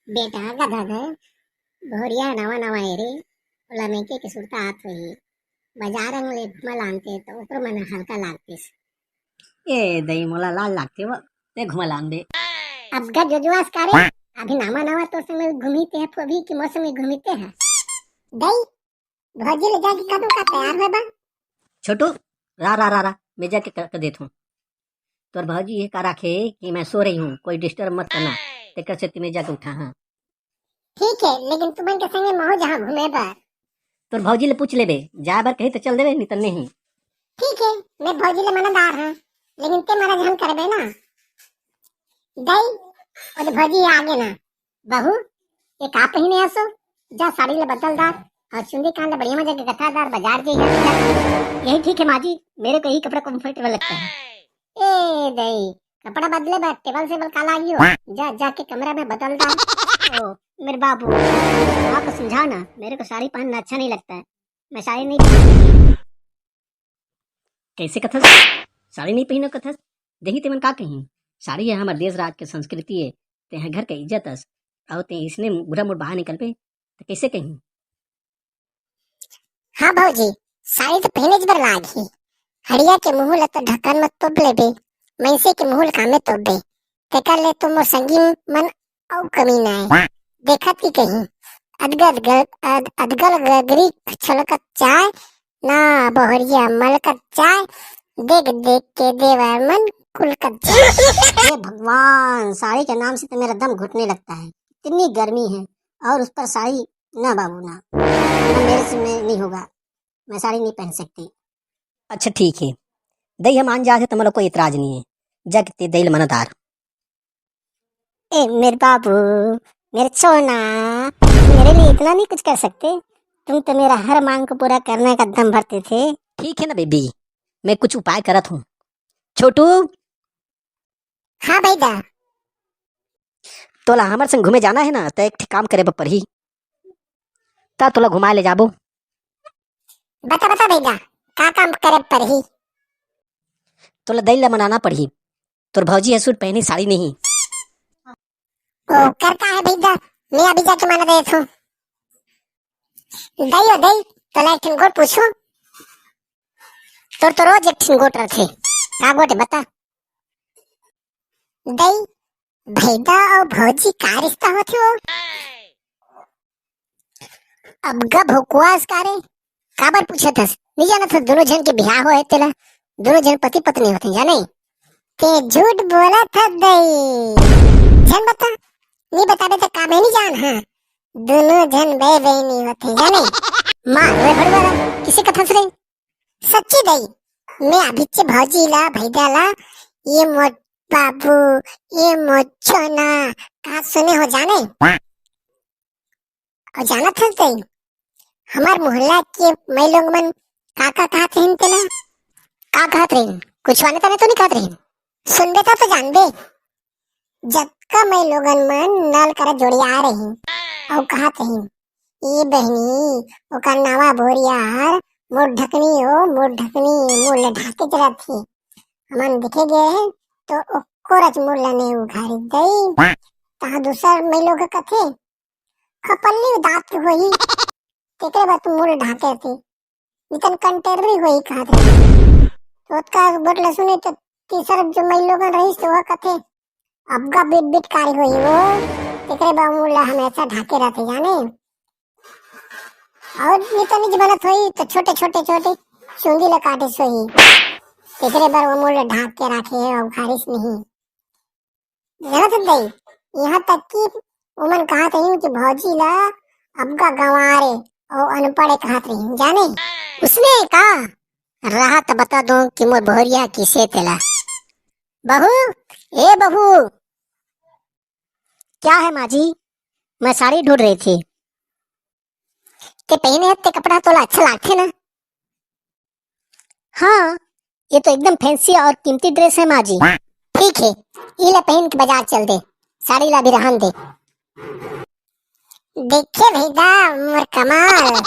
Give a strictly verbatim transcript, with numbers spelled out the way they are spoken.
बेटा गधा गे, भोरिया नवा नवा ए रे, ओला मेके के सुरता आत होही। बाजार अंग ले घुमा लानते त ओकर मन हल्का लागतिस। ए दई, मोला लाज लागथे वो, ते घुमा लान दे। अब गा जोजवास का रे, अभी नामा नामा तोर संग घूमी ते ह, अभी के मौसम में घूमी ते ह। दई, भौजी ले जाके कदू का तैयार होय बा। छोटू, रा रा रा रा, मैं जाके कर, कर देत हूँ। तोर भौजी ये का राखे कि मैं सो रही हूँ, कोई डिस्टर्ब मत करना। तेकर से मैं जाके उठा हाँ। ठीक है, लेकिन तुमन के संगे महू जहाँ घूमे बर। तोर भौजी ले पूछ लेबे, जाए बर कही तो चल देबे, नहीं तो नहीं। ठीक है, मैं भौजी ले मना दार हाँ, लेकिन ते मना झन करबे ना। दई, ओ दे भौजी आगे ना। बहू, ये का पहिने हस ओ? जा साड़ी ले बदल दार और चुंदी कान ले बढ़िया मजा के गथा दार, बाजार जे है। यही ठीक है माँ जी, मेरे को यही कपड़ा कंफर्टेबल लगता है। ए दई, कपड़ा बदले बर टेबल सेबल का लागी हो? जा, जाके कमरा में बदल दार। ओ, मेरे बाबू, आपको समझाओ ना, मेरे को साड़ी पहनना अच्छा नहीं लगता है, मैं साड़ी नहीं पहनती। कैसे कथस? साड़ी नहीं पहिनो कथस? देखी तेमन का कही, साड़ी है हमर देश राज के संस्कृति है, ते घर के इज्जत अस, और ते इसने बुरा मूड बाहर निकल पे, तो कैसे कही? हाँ भौजी, साड़ी तो पहिनेच बर लागही। हड़िया के मुँह ल तो ढक्कन म तोप लेबे, मइनसे के मुँह ल कामे तोपबे। तेकर ले तो मोर संगी मन अउ कमी नाय। देखत ही कहीं, अदगल ग-, अद-, अदगल गगरी छलकत चाय, ना बहुरिया मलकत चाय, देख देख के देवर मन कुलकत चाय। हे भगवान, साड़ी के नाम से तो मेरा दम घुटने लगता है। इतनी गर्मी है और उस पर साड़ी, ना बाबू ना, ना, मेरे से में नहीं होगा, मैं साड़ी नहीं पहन सकती। अच्छा ठीक है, दई हम आन जात हे, तुम्हारा कोई एतराज नहीं है, जा के ते दई ल मना दार। ए मेरे बाबू, मेरे सोना, मेरे लिए इतना नहीं कुछ कर सकते? तुम तो मेरा हर मांग को पूरा करने का दम भरते थे। ठीक है ना बेबी, मैं कुछ उपाय करत हूँ। छोटू। हाँ भैया। तोला हमर संग घूमे जाना है ना, त एक ठे काम करे बर परही। त तोला घुमाए ले जाबो। बता, बता भैया, का काम करे परही? तोला दई ल मनाना पड़ही। तोर भौजी ह सूट पहनी, साड़ी नहीं। ओ, कर का है भैया, मैं अभी जाके मना देत हूँ। दई ओ दई, तोला एक ठिन गोठ पूछूं? तोर तो रोज एक ठिन गोठ रथे। का गोठ है बता? दई, भैया अउ भौजी का रिश्ता होथे वो? अब गा भोकुआस का रे, काबर पूछत हस? नहीं जानत हस दोनों झन के बिहाव होए तेला? दोनों झन पति पत्नी होथे, जाने? ते झूठ बोलत हस दई। झन बता, नहीं बताबे त का मैं नहीं जान, हाँ? दोनों झन बे बहिनी होथे, जाने? माँ, वे भड़वा ला, किसे कथस रे? सच्ची दई, मैं अभिच्चे भौजी ला, भैया ला, ये मोर बाबू, ये मोर छोना, कहा सुने हो जाने? और जानत हस दई, हमार मोहल्ला के मई लोग मन का का कहत रहिन तेला? का कहत रहिन? कुछ आने तने तो नहीं कहत रहिन? सुनबे तो, तो जानबे। जतका मई लोगन मन नल करा जोड़िया रहिन, अउ कहत रहिन, "ए बहिनी, ओकर नवा बोरिया हर मोर ढकनी ओ, मोर ढकनी, मोर ले ढाके के रथे।" हमन देखे गए हैं, तो ओको रच मोर ले नहीं उघारी दई। तहाँ दूसर मई लोग कथे, "खपल्ली दांत के होही, तेकरे बर तू मोर ले ढाके रथे।" नितन कंटेररी होही कहत रहे। तो ओतका गोठ ल सुने तो तीसर जो मई लोगन रहिस, तो वह कथे, "अब गा बिट बिट कारी होही वो, तेकरे बर मोर ला हमेशा ढाके रथे, जाने?" और नितन निज बनत होही, तो छोटे, छोटे, छोटे चुंदी ल काटे सोही, तेकरे बर वो मोर ला ढाक के राखे, अउ उघारिस नहीं। जानत हस दई, यहाँ तक कि ओमन कहत रहिन कि भौजी ला अबगा गंवार ए अउ अनपढ़ ए कहत रहिन, जाने? उसने का? रहा त बता दूं कि मोर बहुरिया किसे तेला। बहू, ए बहू। क्या है माँ जी? मैं साड़ी ढूंढ रही थी। ते पहने हत्ते कपड़ा तोला अच्छा लागथे ना? हाँ, ये तो एकदम फैंसी और कीमती ड्रेस है माँ जी। ठीक है, इला पहन के बाजार चल दे, साड़ी ला भी रहन दे। देखे भैया मोर कमाल,